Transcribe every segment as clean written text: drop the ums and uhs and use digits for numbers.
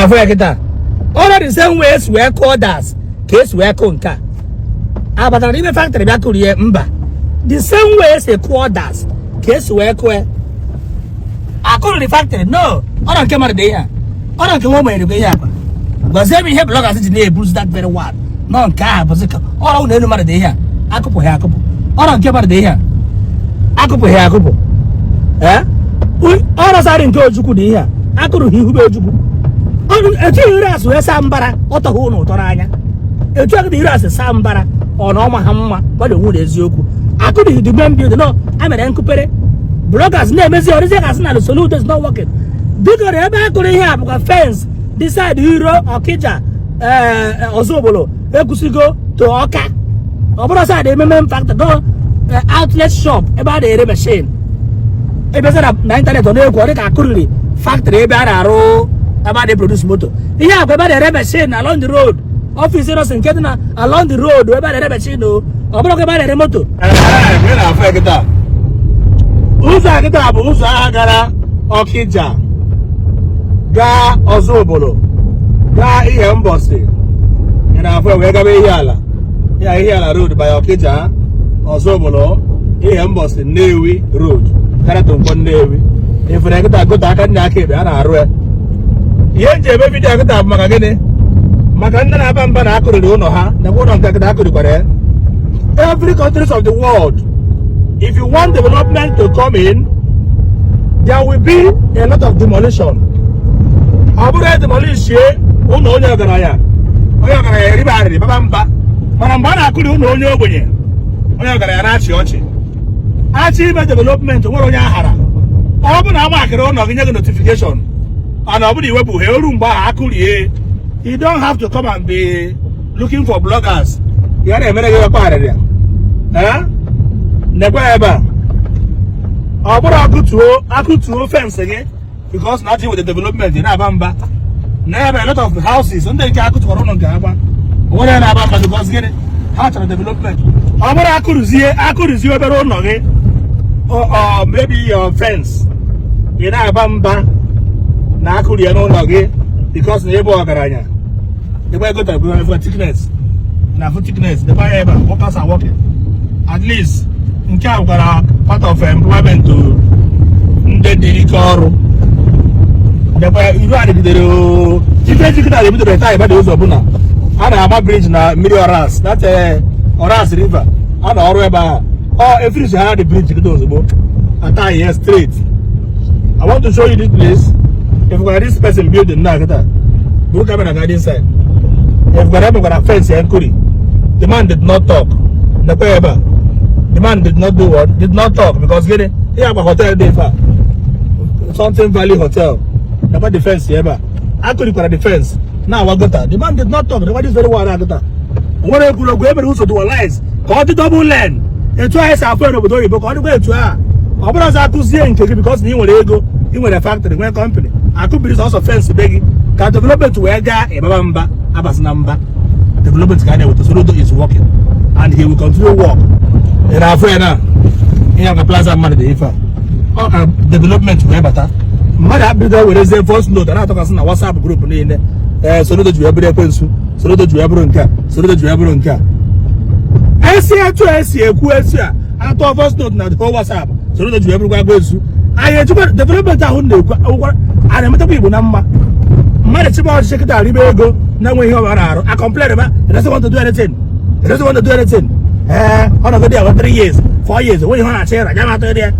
Na-afụ ya kịta. Ọrụ the same way esi wee kụọ others ka esi wee kụ nke a. Abatara n'ime factory bịa kụrie? Mba. The same way esi kụọ others ka esi wee kụọ ya. Akụrụri factory? No. Ọrụ nke mmadụ dị ihe a, ọrụ nke nwa ogbenye dịkwa ihe akwa. Gwazie m ihe bloggers ji na-eburuzi that very one. Nọ nke ahụ bụzi ka ọrụ ụlọ elu mmadụ dị ihe a, akụpụghị akụpụ. Ọrụ nke mmadụ dị ihe a, akụpụghị akụpụ. Ee, ọrụ sarị nke Ojukwu dị ihe a, akụrụghị ihu be Ojukwu. Ọrụ etu iri asụ wee saa mbara, ọ tọghị ụnụ ụtọ n'anya. Etu akụrụ iri asị saa mbara, ọ na ọma ha mma gbado onwe na eziokwu. Akụrụghị the main building. No, a mere nkụpere. Bloggers na-emezi ọrịzi ka asị na Soludo is not working. Biko, na ebe akụrụ ihe a bụkwa fence dị side iro Ọkịja, ee, Ọzọbolo ekwusigo to Ọka. Ọ bụrụ side ememe factory, no, outlet shop ebe a na-ere machine. Ebe na internet, ọ na-ekwu ọ dị ka akụriri factory ebe a na-arụ, ebe a na-eproduce moto. Ihe akwa ebe a na-ere machine along the road, office nọsị nke dị na along the road ebe a na-ere machine o. Ọ bụrụ ebe a na-ere moto. Ee, na-afụ ya kịta. Ụzọ a kịta bụ ụzọ agha gara Ọkịja, gaa Ọzọbolo, gaa ihe mbọsị ị na-afụ ya, wee gaba ihe ala ya, ihe ala road by Ọkịja, Ọzọbolo, ihe mbọsị, Nnewi road, gara to Nkwọ Nnewi. Ifere kịta gote aka ndị aka ekpe a na-arụ ya. Ihe nji eme video kịta bụ maka gịnị? Maka ndị na-aba mba na akụrịrị ụlọ ha. Nakwa ụlọ nke kịta akụrịkwara ya. Every countries of the world, if you want development to come in, there will be a lot of demolition. Ọ bụrụ demolishie ụlọ onye ọgaranya, onye ọgaranya eribe arịrị baba mba. Mana mgbe a na-akụri ụlọ onye ogbenye, onye ọgaranya na-achị ọchị. Achị ime development, nwere onye ahara. Ọ bụ na amakịrị ụlọ gị nye gị notification, ana ọ bụrụ iwepụ ha oru mgbe ahụ akụrie, you don't have to come and be looking for bloggers ya na-emere gị ekwe arịrịa. Ee, nekwe ebe a. Ọ bụrụ akụtuo akụtuo fence gị because na achị with the development, ị na-aba mba. Na ebe a lot of houses ndị nke akụtukwara ụlọ nke agba onwere na-aba mba because gịnị? Ha chọrọ development. Ọ bụrụ akụrụzie akụrụzie obere ụlọ gị or maybe your fence, ị na-aba mba na akụrụ ya n'ụlọ gị because na ebe ọgaranya. Ebe ego tara for thickness na for thickness, debe anya ebe a. Workers are working. At least nke a gwara part of employment to ndị dị ike ọrụ. Debe iru adịgidere oo. Ife ejikọta ebidoro taa ịgbada ụzọ bụ na a na-agba bridge na mmiri Oras, that Oras River a na ọrụ ebe ahụ. Ọ efirish ha dị bridge kịta ozugbo ata ihe straight. I want to show you this place. If you got this person building now kịta, buru camera ga inside. If you got ebe gwara fence ya nkuri, the man did not talk. Nekwa ebe a, the man did not do what? Did not talk because gịnị? Ihe agba hotel dị ife a, something Valley Hotel. Nekwa the fence ebe a, akụrikwara the fence na-awa gota. The man did not talk. Nekwa this very one agụta nwere ekwuru okwu. Emere ụzọ dualize ka ọ dị double lane etu anyị si afụ ya n'obodo oyibo, ka ọ dịkwa etu a. Ọ bụrụ ọzọ akụzie nke gị because na ị nwere ego, ị nwere factory, nwee company, akụbiri sọsọ fence be gị ka development wee gaa, ịbaba mba. Abasị na mba, development ka a na-eweta. Soludo is working and he will continue work. Ị na-afụ ya na ihe ka plaza mmadụ dị ife a. Ọ ka development wee bata, mmadụ abido werezie voice note a na-atọkasị na WhatsApp group niile. Ee, Soludo ji wee bụrụ ekwensu, Soludo ji wee bụrụ nke a, Soludo ji wee bụrụ nke a. Esi etu esi ekwu esi a atọ voice note na the whole WhatsApp, Soludo ji wee bụrụkwa ekwensu. Anyị ejikwa development ahụ na-ekwu akwụkwọ a na-emetakwa Igbo na mma. Mmadụ chịba ọchịchị kịta ribe ego na-enweghị ihe ọ na-arụ, a complain ba he doesn't want to do anything, he doesn't want to do anything. Ee, ọ nọgide ya 3 years, 4 years, onwe ihe ọ na-achọ ịra ya ma atọ ya.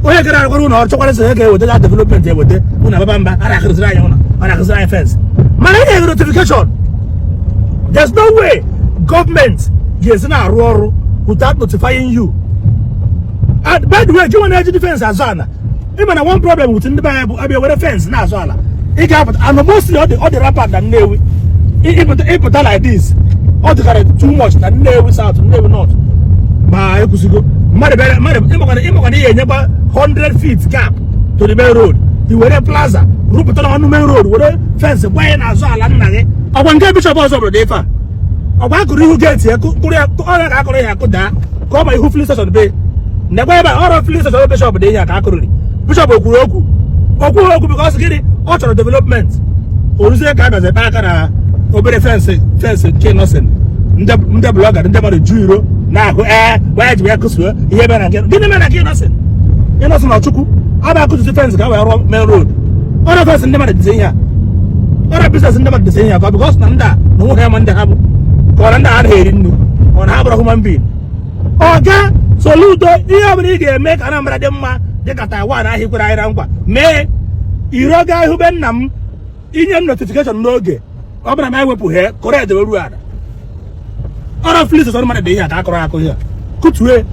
Onye kere arụkwara ụlọ ọrụ chọkwara sị ka eweta development, eweta ụnụ ababa mba, a na-akụziri anyị ụlọ, ọ na-akụziri anyị fence, mana ị na-enwe notification. There's no way gọọmenti ga-esi na-arụ ọrụ without notifying you. And by the way, gị nwa na-eji fence azụ ala, ịma na one problem with ndị be anyị bụ abịa were fence na-azụ ala, ị ga-apụta and mostly ọ dị rampant na Nnewi. Ịpụta like this, ọ dịkarị too much na Nnewi South, Nnewi North. Ma ekwusigo mmadụ bịara mmadụ, ịmakwana ihe enyekwa 100 feet gap to the main road, i were plaza rụpụta n'ọnụ main road, were fence gbanye n'azụ ala nna gị. Ọkwa nke bishọp ọzọ bụrụ dị ife a, ọkwa akụrụ ihu gate ya, kụrụ ya ọrịa ka akụrụ ya akụdaa ka ọ ma ihu filling station be. Nekwa ebe a, ọrụ filling station bishọp dị ihe a ka akụrụri. Bishọp okwuru okwu? Okwughị okwu because gịnị? Ọ chọrọ development. Oruzie ka a bịazi kpaa aka na obere fence nke Innoson. Ndị blogger, ndị mmadụ ju iro na-ahụ ee wee ji wee kụsuo ihe mere na nke. Gịnị mere na nke Innoson? Innoson na Chukwu ọ bụ akụtusi fence ka wee rụọ main road. Ọrụ fence ndị mmadụ dịzi ihe a, ọrụ business ndị mmadụ dịzi ihe a, ka because na ndị a na onwe ha ma ndị ha bụ, ka ọ na ndị a anaghị eri nnu, ọ na ha bụrụ human being. Ọga Soludo, ihe ọ bụla ị ga-eme ka Anambra dị mma, dịka Taiwan ahụ ikwere anyị na nkwa mee, iro gaa ihu be nna m, inye m notification n'oge. Ọ bụla m ewepụ ha kọrọ edewe ruo ala. Ọrụ filling station mmadụ dị ihe a ka akọrọ akụ ihe a kụtue,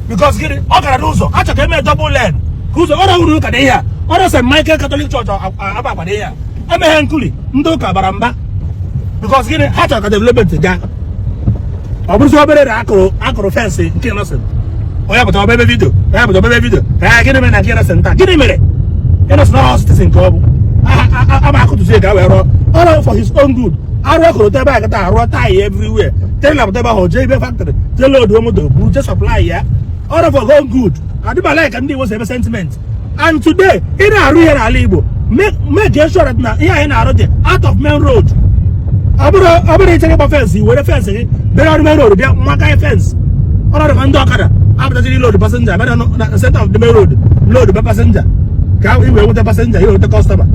because gịnị? Ọ gara n'ụzọ achọ ka eme double lane ka ụzọ ọrụ uru ụka dị ihe a. Ọrụ St. Michael Catholic Church Aba dị ihe a emeghe nkuri. Ndị ụka bara mba, because gịnị? Ha chọrọ ka development gaa. Ọ bụrụzi obere na akụrụ fence nke Innoson, onye pụta ọbebe video, onye pụta ọbebe video. Ee, gịnị mere na nke Innoson taa? Gịnị mere Innoson ọrụ citizen ka ọ bụ ama akụtụzi ka wee rụọ ọrụ for his own good. Arụ ọkụrụ ebe a kịta, arụọ tar everywhere, trailer pụta ebe ahụ, jee ibe factory, jee load moto, buru jee supply ya. Ọrụ for own good adịbala ka ndị Igbo si ebe sentiment. And today ị na-arụ ihe n'ala Igbo, make sure that na ihe anyị na-arụ dị out of main road. Ọ bụrụ ichere ịgba fence, were fence gị bịara ọrụ main road, bịa maka fence. Ọrụ ka ndị ọkada apụtaziri load passenger bịa na center of the main road, load be passenger ka i wee nweta passenger, i wee nweta customer.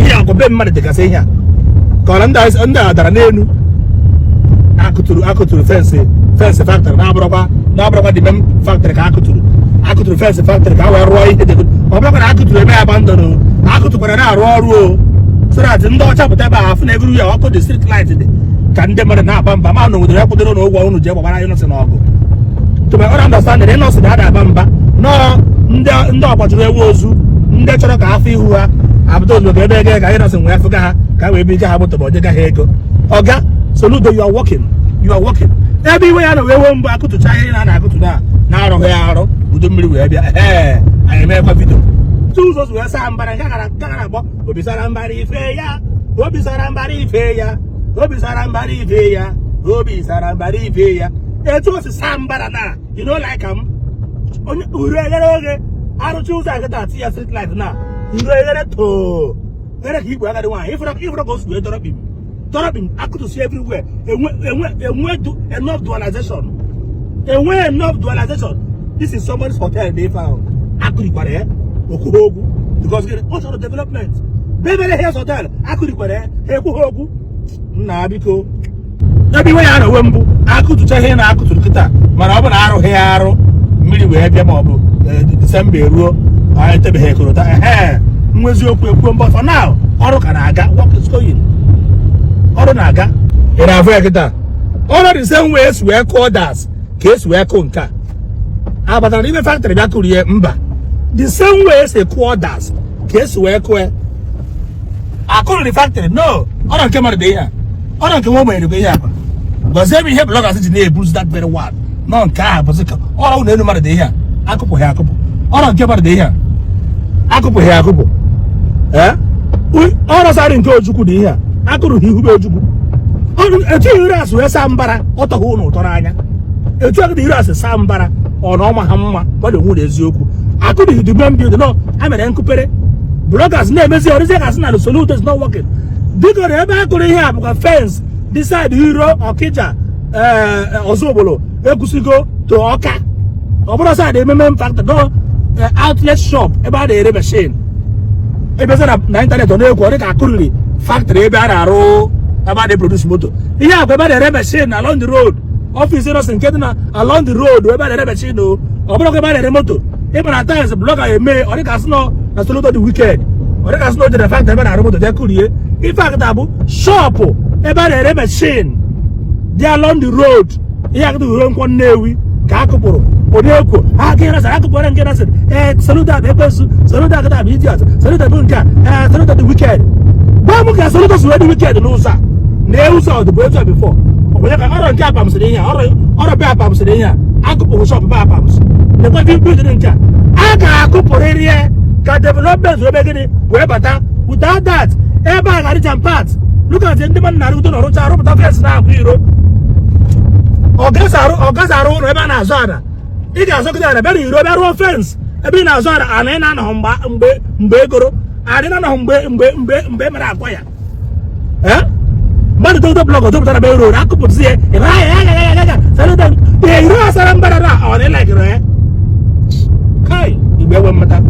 Ihe akwa be mmadụ dịgasị ihe a ka ọ na ndị a dara n'elu akụturu fence factory, na-abụrụkwa the main factory ka akụturu fence factory ka a wee rụọ ihe dị. Ọ bụrụkwa na akụturu eme abandon o, akụtụkwara na-arụ ọrụ o, so that ndị ọcha pụta ebe a afụ na everywhere ọkụ dị, street light dị, ka ndị mmadụ na-aba mba. Ma na obodo ya kwụdoro na ụgwọ unu ji gbara Innoson ọgụ. To my own understanding, Innoson ada aba mba nọọ. Ndị ọgbajuru ewu ozu, ndị chọrọ ka afọ ihu ha apụta ozugbo ka ebe ego ka Innoson wee fụga ha, ka wee biga ha moto ma ọ dịga ha ego. Ọga Soludo, you are working, you are working. Ebe iwe ya na wee wee mbụ akụtụcha ihe na na-akụtụ na na-arụghị ya arụ, udu mmiri wee bịa. Ee, anyị emekwa video tu ụzọ wee saa mbara nke gara akpọ obi sara mbara ife ya, obi sara mbara ife ya, obi sara mbara ife ya, obi sara mbara ife ya. Etu o si saa mbara na you know like am onye uru eghere oghe arụcha ụzọ agata ati ya street light na uru eghere too ghere ka igwe agadi nwaanyị. Ifụrụ ka o si wee dọrọkpim dọrọkpim akụtụsi everywhere. Enwe enough dualization, enwe enough dualization. This is somebody's hotel dị ife ahụ akụrikwara ya, okwughị okwu, because gịnị? Ọ chọrọ development. Beverly Hills Hotel akụrikwara ya, ha ekwughị okwu. Nna, biko, ebe iwe ya na-ewe mbụ akụtụcha ihe na-akụtụrụ kịta, mana ọ bụ na arụghị ya arụ, mmiri wee bịa ma ọ bụ Disemba eruo, anyị etebeghị ekorota. Ehe, nwezi okwu ekwuo mbọ. For now, ọrụ ka na-aga, work is going, ọrụ na-aga. Ị na-afụ ya kịta, ọrụ the same way esi wee kụọ others ka esi wee kụ nke a. Abatara n'ime factory bịa kụrie mba. The same way esi kụọ others ka esi wee kụọ. Akụrụri factory no. Ọrụ nke mmadụ dị ihe a, ọrụ nke nwa ogbenye dịkwa ihe akwa. Gọzie m ihe bloggers ji na-ebuzi that very one nọ nke ahụ bụzi ka ọrụ ụlọ elu mmadụ dị ihe a, akụpụghị akụpụ. Ọrụ nke mmadụ dị ihe a, akụpụghị akụpụ. Ee, ọrụ sarị nke Ojukwu dị ihe a, akụrụghị ihube Ojukwu. Etu iri asị wee saa mbara, ọ tọghị ụnụ ụtọ n'anya. Etu agịdị iri asị saa mbara, ọ na ọma ha mma gbado onwe eziokwu. Akụrụghị the main building no, a mere nkụpere. Bloggers na-emezi ọrụzie ka asị na Soludo is not working. Biko, na ebe akụrụ ihe a bụkwa fence dị side iro Ọkịja, ee, Ọzọbolo ekwusigo to Ọka. Ọ bụrụ side ememe factory no, outlet shop ebe a na-ere machine. Ebe na internet ọ na-ekwu ọ dị ka akụriri factory ebe a na-arụ, ebe a na-eproduce moto. Ihe akwa ebe a na-ere machine na along the road, office Innoson nke dị na along the road ebe a na-ere machine o, ọ bụrụ ebe a na-ere moto. Ịma na times blogger eme ọ dị ka asị nọ na Soludo dị wicked, ọ dị ka asị na o jere factory ebe a na-arụ moto jee kụrie. Ife akịta bụ shop ebe a na-ere machine dị along the road. Ihe akịta uro nkwọ Nnewi ka a kụpụrụ onye-ekwo aka Innoson akụpụrụ nke Innoson. Ee, Soludo bụ ekwensu, Soludo akịta bụ idiot, Soludo bụ nke a. Ee, Soludo dị wicked. Gwa m ka Soludo si wee dị wicked n'ụzọ a na ụzọ ọ dịbụ etu a before. Onye ka ọrụ nke Apam sịrị ihe a, ọrụ be Apam sịrị ihe a, akụpụrụ shop be Apam nekwa building nke a, a ga-akụpụrịrị ya ka development wee gịnị wee bata. Without that, ebe a ga-adị jam packed. Look at ndị mmadụ na-arụgodo na ọrụcha arụpụta fence na-akwụ iro. Ọ gaghị arụ ụlọ ebe a na-azụ ana. Ị ga-azọgide ana bịara iro, bịa rụọ fence ebe ị na-azụ ana. Ana ị na-anọghị mgbe egoro Adị na anọghị mgbe mere akwa ya. Mmadụ dogodo block dopụtara main road, akụpụtụzi ya ebe ahụ ya ya ya ya ya iro asara mbara na ọ na ịlakịrị ya. Kai, Igbo enwe mmata.